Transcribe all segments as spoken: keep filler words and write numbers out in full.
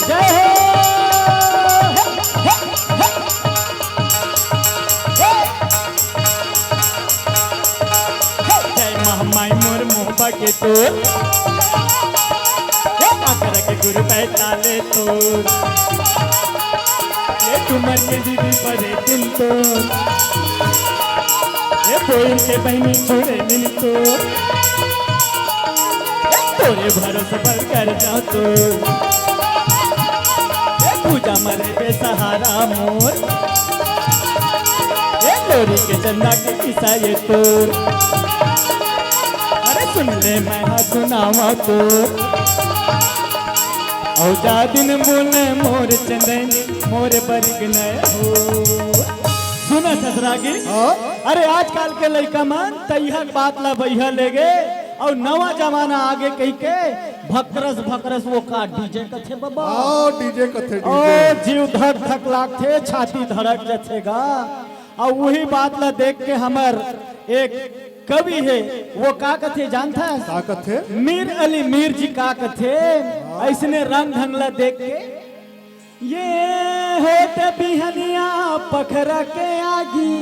जय हो। हे, हे, हे। हे। हे, जय महामाई मोर मोहबा के तोर। हे, अकरा के गुरु बैताले तोर। ये तुमर के दीदी परे दिन तोर। ये कोयल के बहिनी छुड़े मिल तोर। तोरे भरोसे बर कर जाओ तोर। ए पूजा मरे बेसहारा मोर। ए लोरी के चंदा के किस्सा ये तोर। अरे सुन ले मैं हा सुनावा तोर। औ जा दिन बोले मोर चंदनी मोर बरग न हो। सुना ससुरा की? हाँ? अरे आजकल के लइका मन तैहा बात ला बइहा लेगे। अउ नवा जमाना आगे कहिके भकरस भकरस वो का डीजे कथे बबा। हाँ, डीजे कथे, ओ डीजे। जीव धक धक लागथे, छाती धड़क जथे गा। अउ उही बात ला देख के हमर एक कवि हे, वो का कथे जानथस? का कथे? मीर अली मीर जी का कथे, अइसने रंग ढंग ला देख के ये होत बिहनिया पखरा के आगी,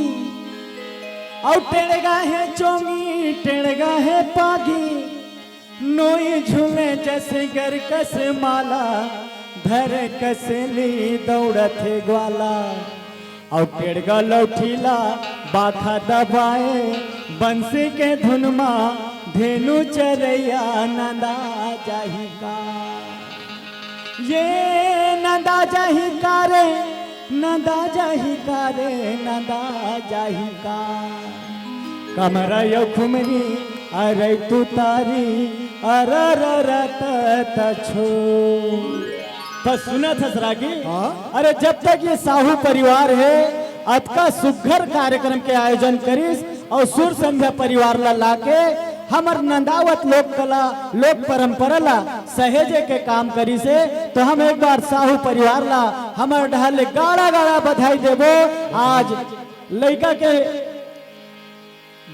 अउ टेड़गा हे चोंगी, टेड़गा हे पागी, नोई झूले जैसे गर कस माला, धर कस ली दौड़त हे ग्वाला। अउ टेड़गा लौठीला बाखा दबाए, बंसी के धुन मा धेनु चरैया नंदा जाही का। ये नंदा जाही का रे, नंदा जाही का रे, नंदा जाही का। कमरा यो खुमरी अरे तू तारी अरर रत तछो। त सुनत हस रागी? हाँ? अरे जब तक ये साहू परिवार हे, अतका सुघर कार्यक्रम के आयोजन करिस अउ सुर संध्या परिवार ला लाके हमर नंदावत लोक कला, लोक परंपरा ला सहेजे के काम करिस हे, तो हम एक बार साहू परिवार ला हमर डहर ले गाड़ा गाड़ा बधाई देबो। आज लइका के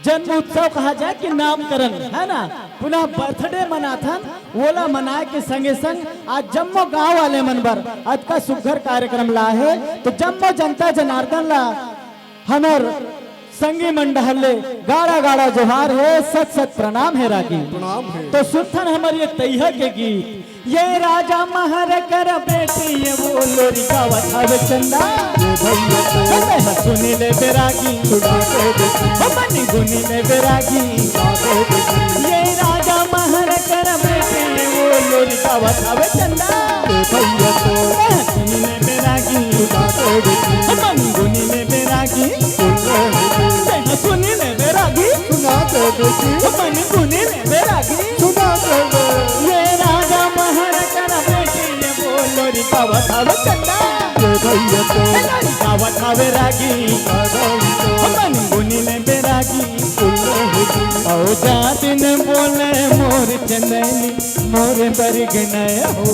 जन्म उत्सव कहा जाए कि नामकरण, है ना, पुनः बर्थडे मनाथन, ओला मनाए के संगे संग आज जम्मो गांव वाले मन बर अतका सुघर कार्यक्रम ला हे, तो जम्मो जनता जनार्दन ला हमर संगी मन डहर ले गाड़ा गाड़ा जोहार हे, सत सत प्रणाम हे रागी। प्रणाम हे। तो सुनथन हमर ये तैहा के गीत। ये राजा महर कर बेटी ये वो लोरी गावत हवे चंदा। ये भैया तो सुनी ले बैरागी। सुना दे बेटी। हो मनी गुनी ले बैरागी। सुना दे बेटी। ये राजा महर कर बेटी ये वो लोरी गावत हवे चंदा। ये भैया तो सुनी ले बैरागी। सुना दे बेटी। हो मनी गुनी ले बैरागी। सुन ले बेटी। सुनी ले बैरागी। सुना दे बेटी। हो मनी गुनी ले बैरागी। सुना दे बे। ये राजा महर कर बेटी ये वो लोरी गावत हवे चंदा। ये भैया तो। ए लोरी गावत हवे रागी। सुना दे बे। हो मनी गुनी ले बैरागी। सुन ले बेटी। औ जा दिन बोले मोर चंदनी मोर बरग नय हो।